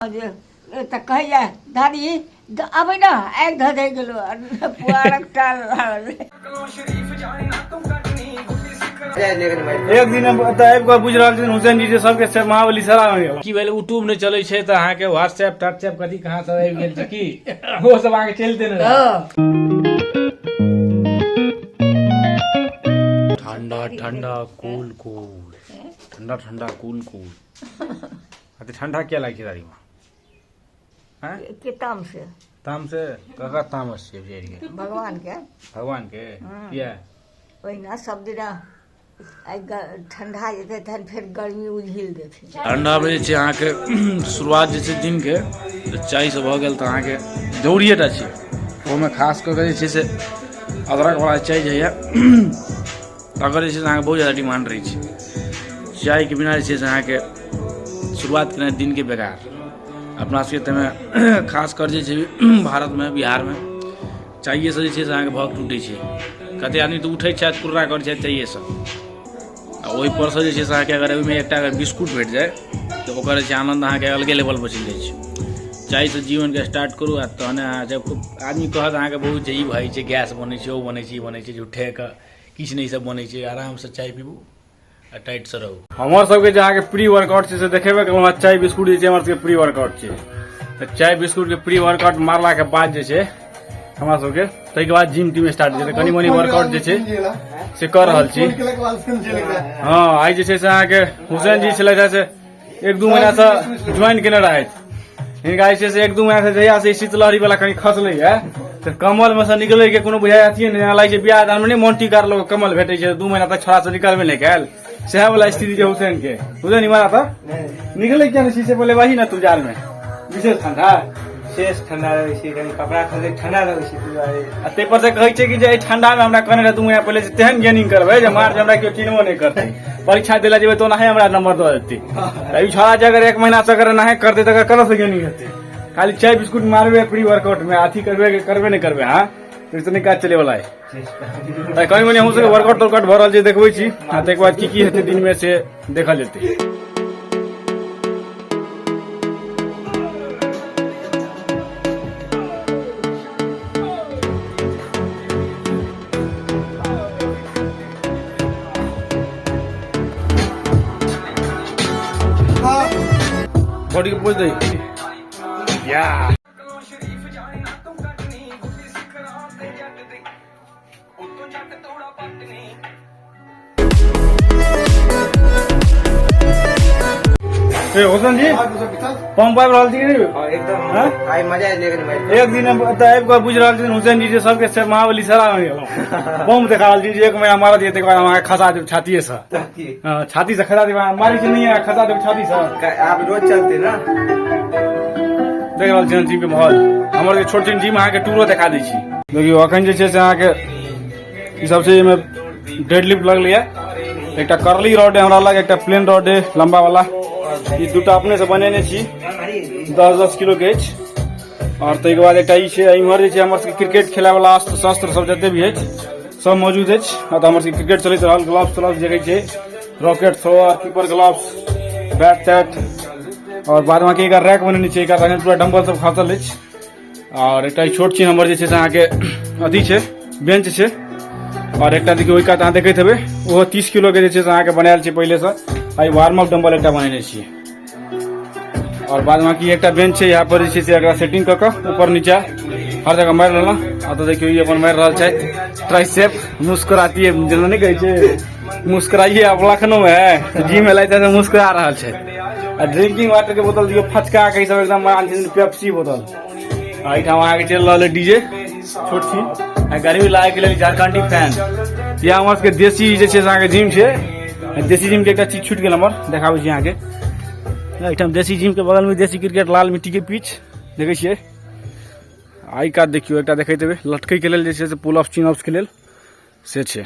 जे तऽ कहैया दादी अबै ने आगि धऽ दै गेलो पुआरक टाल लागल। एक दिन एतऽ आबि कऽ बुझि रहल छथिन हुसैन जी जे सबके से महाबली सरा हो गेल। की भेल, यूट्यूब नहि चलै छै तऽ अहाँके व्हाट्सएप टाट्सएप कथी कहाँ सब आबि गेल छै की ओ सब अहाँके चलिते नहि रहत। ठंडा ठंडा कूल कूल, ठंडा ठंडा कूल कूल। अते ठंडा किया लागै छै दादी माँ? हैं? के ताम से। ताम से? ककरा तामस छै बुझाइ के? भगवान के। भगवान के? किया? ओहिना सब दिना आइ ठंडा जेतै तहन फेर गर्मी उझिल देथिन। ठंडा मे जे छै अहाँके शुरुआत जे छै दिन के तऽ चाय से भऽ गेल तऽ अहाँके जरूरिए टा छै। ओहिमे खास कऽ कऽ जे छै से अदरक वाला चाय जे होइए तकर जे छै से अहाँके बहुत ज्यादा डिमांड रहै छै। चायके बिना जे छै से अहाँके शुरुआत केनाइ दिनके बेकार। अपना सबके ताहिमे खास कर जे छै भारतमे बिहारमे चाइएसँ जे छै से अहाँके भग टूटै छै। कतेक आदमी तऽ उठै छथि कुर्रा करै छथि चाइएसँ, आ ओहिपरसँ जे छै से अहाँके अगर ओहिमे एकटा अगर बिस्कुट भेट जाय तऽ ओकर जे छै आनन्द अहाँके अलगे लेवलपर चलि जाइ छै। चायसँ जीवनके स्टार्ट करू आ तहने अहाँ जब आदमी कहत अहाँके बहुत जे ई भऽ जाइ छै, गैस बनै छै, ओ बनै छै, ई बनै छै, झूठेके किछु नहि सब बनै छै। आरामसँ चाय पीबू आ टाइटसँ रहू। हमर सबके जे अहाँके प्री वर्कआउट छै से देखेबे केलहुँ हँ। चाय बिस्कुट जे छै हमर सबके प्री वर्कआउट छै, तऽ चाय बिस्कुटके प्री वर्कआउट मारलाके बाद जे छै हमरा सबके ताहिके बाद जिम टीम स्टार्ट छै। तऽ कनि मनि वर्कआउट जे छै से कऽ रहल छी। हँ, आइ जे छै से अहाँके हुसैन जी छलथि से 1-2 महीनासँ ज्वाइन केने रहथि। हिनका जे छै से 1-2 महीनासँ जहिया से शीतलहरी वाला कनि खसलै है तऽ कमलमे से निकलै के कोनो बुझाइ अथिए नहि लागै छै। बियाह दानमे नहि मोंटी कार्लो के कमल भेटै छै, 2 महीना तक छोड़ा से निकलबे नहि कयल, सएह वाला स्थिति छै हुसैन के। हुसैन इमहर तऽ निकलै किया नहि शीशे पहिले वही ने तू जाड़मे विशेष ठंडा शेष ठंडा रहै छै, कनि कपड़ा खरीदै ठंडा रहै छै ताहि दुआरे। आ ताहि पर से कहै छै कि जे एहि ठंडा मे हमरा कहने रहै 2 महीना पहिले जे तेहन गेनिंग करबै जे मार जे हमरा केओ चिन्हबो नहि करतै, परीक्षा देला जेबै तऽ ओनाहे हमरा नंबर दऽ देतै। तऽ ई छोड़ा जे अगर 1 महीना से अगर एनाहे करतै तऽ कतऽ से गेनिंग हेतै? खाली चाय बिस्कुट मारबै प्री वर्कआउट में, अथी करबै करबे नहि करबै। हाँ, तऽ नहि काज चले वाला है। तऽ कनि मनि हमहूँ सबके वर्कआउट तर्कआउट भऽ रहल छै, देखबै छी आ ताहिके बाद की की हेतै दिनमे से देखल जेतै। बॉडी के पोज दे या। ए हुसैन जी, पंप आबि रहल छी कि नहि? एकदम। हाँ? आइ मजा आबि गेल भाई। एक दिन एतऽ आबि कऽ बुझि रहल छथिन हुसैन जी जे सबके से महाबली सरा हो गेलहुँ। बम देखा रहल छी जे 1 महीना मारत ताहिके बाद हम अहाँके खसा देब छातिए से। हाँ, छाती से खसा देब, मारै छै नहीं, खसा देब छाती से। आप रोज चलते ना। देख रहल छी जिम के माहौल। हमर जे छोट छिन जिम अहाँके टूरो देखा दै छी। देखियौ अखन जे छै से अहाँके ई सब छै, एहिमे डेड लिफ्ट लगलैए, एकटा करली रॉड है हमरा लग, एकटा प्लेन रॉड है लंबा वाला। ई दूटा अपने से बनेने छी, 10-10 किलो के अछि। और ताहिके बाद एकटा ई छै, इम्हर जे छै हमर सबके क्रिकेट खेलाय वाला अस्त्र शस्त्र सब जते भी अछि सब मौजूद अछि। आ तऽ हमर सबके क्रिकेट चलैत रहल, ग्लव्स तलव्स जे कहै छै, rocket thrower, keeper gloves, bat तैट। और बाद बाकी एक रैक बनेने छै, एक पूरा डम्बल सब खसल अछि। और एकटा छोट छिन हमर जे छै से अहाँके अथी छै, बेंच छै। और एकटा देखियौ ओहि कात अहाँ देखैत हेबै, ओहो 30 किलो के जे छै से अहाँके बनायल छै पहिलेसँ। आ ई वार्म अप डम्बल एकटा बनेने छियै। और बाद बाकी एकटा बेंच छै, यहाँ पर जे छै से एकरा सेटिंग कऽ कऽ ऊपर नीचा हर जगह मारि लेलहुँ। आ तऽ देखियौ ई अपन मारि रहल छथि ट्राइसेप, मुस्कुराती है, जेना नहि कहै छै मुस्कुराइए आब लखनऊ है, जिम एलै तऽ मुस्कुरा रहल छै। आ ड्रिंकिंग वाटर के बोतल दियौ फचका के, ई सब एकदम आन छथिन पेप्सी बोतल। आ एहिठाम अहाँके चलि रहल है डीजे छोट छी। आ गर्मी लागै के लेल झारखंडी फैन। यह हमर सबके देसी जे छै से अहाँके जिम छै। देसी जिम के एकटा चीज छूटि गेल हमर, देखाबै छी अहाँके। एहिठाम देसी जिम के बगल में देसी क्रिकेट लाल मिट्टी के पिच देखै छियै। आ ई कात देखियौ एकटा देखैत हेबै लटकै के लेल जे छै से पुल अप चिन अप्स के लेल से छै।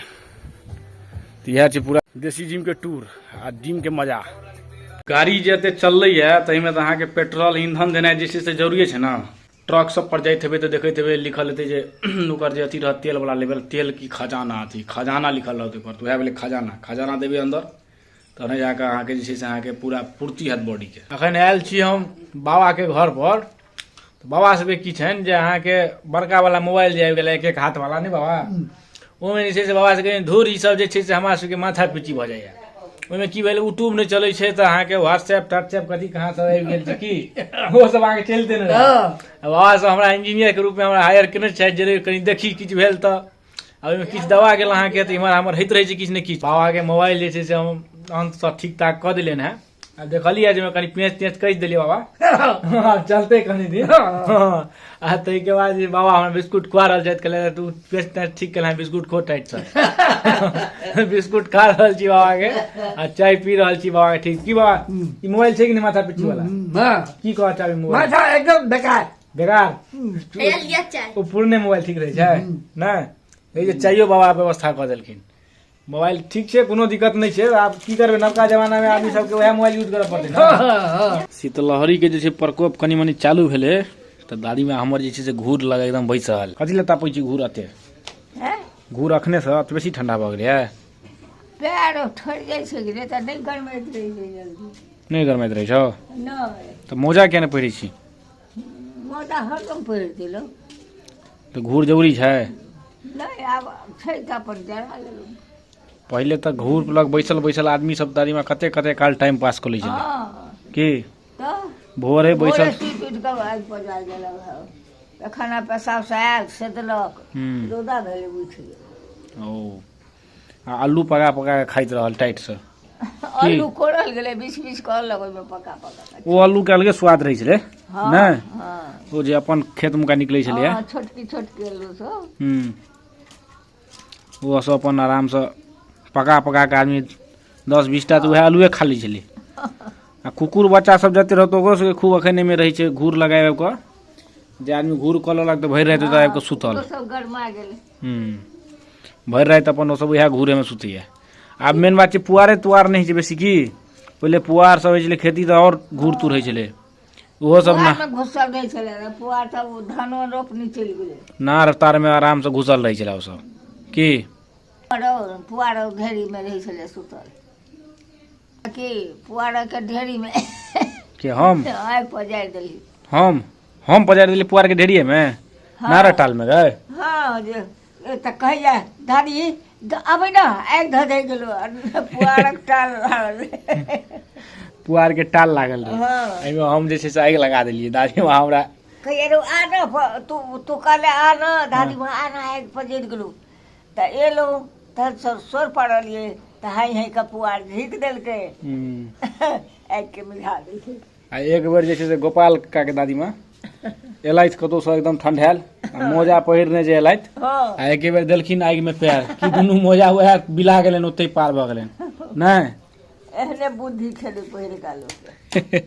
तऽ इएह छै पूरा देसी जिम के टूर आ जिम के मजा। गाड़ी जे एते चललैए ताहिमे तऽ अहाँके पेट्रोल ईंधन देनाइ जे छै से जरूरिए छै ने। ट्रक सब पर जाइत हेबै तऽ देखैत हेबै लिखल हेतै जे ओकर जे अथी रहत तेल वाला लेवल, तेल की खजाना, अथी खजाना लिखल रहत ओहिपर, तऽ उएह भेलै खजाना। खजाना देबै अन्दर तहने जाकऽ अहाँके जे छै से अहाँके पूरा पूर्ति हैत बॉडीके। अखन आयल छी हम बाबाके घर पर। तऽ बाबा सबके की छनि जे अहाँके बड़का वाला मोबाइल जे आबि गेलै एक एक हाथ वाला, नहि बाबा, ओहिमे जे छै से बाबा सबके धूर ई सब जे छै से हमरा सबके माथा पीची भऽ जाइए। ओहिमे की भेल, यूट्यूब नहि चलै छै तऽ अहाँके व्हाट्सएप टाट्सएप कथी कहाँ सब आबि गेल छै की ओ सब अहाँके चलिते नहि रहै। बाबा सब हमरा इंजीनियरके रूपमे हमरा हायर केने छथि जे कनि देखी किछु भेल तऽ आ ओहिमे किछु दबा गेल अहाँके तऽ इम्हर आम्हर होइत रहै छै किछु ने किछु। बाबाके मोबाइल जे छै से हम अन्तसँ ठीक ठाक कऽ देलियनि हेँ। आब देखलियै जे कनि पेंच तेंच कसि देलियै बाबा, आब चलतै कनि दिन। आ ताहिके बाद जे बाबा हमरा बिस्कुट खुआ रहल छथि, कहले तू पेंच तेंच ठीक केलहेँ, बिस्कुट खो टाइटसँ। बिस्कुट खा रहल छी बाबाके आ चाय पी रहल छी बाबाके। ठीक की बाबा, ई मोबाइल छै कि नहि माथा पिट्ठी वाला? की कहऽ चाहबै? मोबाइल माथा एकदम बेकार बेकार, ओ पुरने मोबाइल ठीक रहै छै नहि। ई जे चाइयो बाबा व्यवस्था कऽ देलखिन। मोबाइल ठीक छै, कोनो दिक्कत नहि छै। आब की करबै, नवका जमाना मे आदमी सबके वएह मोबाइल यूज करऽ पड़तै ने। शीतलहरी के जे छै प्रकोप कनि मनि चालू भेलै तऽ दादीमाँ हमर जे छै से घूर लग एकदम बैसल। कथी लए तापै छी घूर एते? घूर अखने से अत बेसी ठंडा भऽ गेलै? पैर ठरि जाइ छै कि तऽ नहि गरमाइत रहै छै जल्दी। नहि गरमाइत रहै छौ? नहि। तऽ मोजा किया नहि पहिरै छी? मोजा हरदम पहिरै छै लोक। तऽ घूर जरूरी छै? नहि, आब छै तऽ अपन जरा लेलहुँ। पहिले तऽ घूर लग बैसल बैसल आदमी सब दादीमाँ कते कते काल टाइम पास कऽ लै छलै। की तऽ भोरे बैसल सुति उठि कऽ आगि पजारि देलक, पैखाना पेशाब से आयल सेदलक, रौदा भेलै उठि गेल। ओ आ आलू पका पका कऽ खाइत रहल टाइटसँ। आलू कोड़ल गेलै, बीछ बीछ कऽ अलग ओहिमे पका पका कऽ। ओ आलूके अलगे स्वाद रहै छलै नहि? ओ जे अपन खेत मुका निकलै छलै। छोटकी छोटकी आलू सब। ओ सब अपन आरामसँ पका पका कऽ आदमी 10-20 टा तऽ उएह आलुए खा लै छलै। आ कुकुर बच्चा सब जते रहत ओकरो सबके खूब एखन एहिमे रहै छै घूर लगाय कऽ, जे आदमी घूर कऽ लेलक तऽ भरि राति ओतऽ आबि कऽ सुतल। सब गरमा गेलै। भरि राति अपन ओ सब उएह घूरेमे सुतैए। आब मेन बात छै पुआरे तुआर नहि होइ छै बेसी। की पहिले पुआर सब होइ छलै खेती तऽ आओर घूर तूर होइ छलै ओहो सब ना पुआरमे घुसल रहै छलै, पुआर सब धानो रोपनी चलि गेलै। नार तारमे आरामसँ घुसल रहै छलै ओ सब। की पुआर ढेरीमे रहै छलै सुतल की पुआरके ढेरीमे के हम आगि पजारि देली। हम पजारि देली पुआरके ढेरिएमे नारा टालमे गए? हँ, जे तऽ कहैया दादी अबै ने आगि धऽ दे गेलो पुआरक टाल लागल। पुआरके टाल लागल रहै, एहिमे हम जे छै से आगि लगा देलियै। दादी माँ हमरा कहैया रो आ न, तू तू कहले आ न दादी माँ आ न, आगि पजरि गेलौ। तऽ एलहुँ तहन सब सोर पड़लियै तऽ हाइ हाइ कऽ पुआर झीक देलकै, आगिके मिझा देलकै। आ एक बेर जे छै से गोपाल काकाके दादीमाँ एलथि कतहुसँ एकदम ठंडायल आ मोजा पहिरने जे एलथि आ एके बेर देलखिन आगिमे पैर कि दुनू मोजा उएह बिला गेलनि, ओतहि पार भऽ गेलनि। नहि एहने बुद्धि छलै पहिलुका लोकके।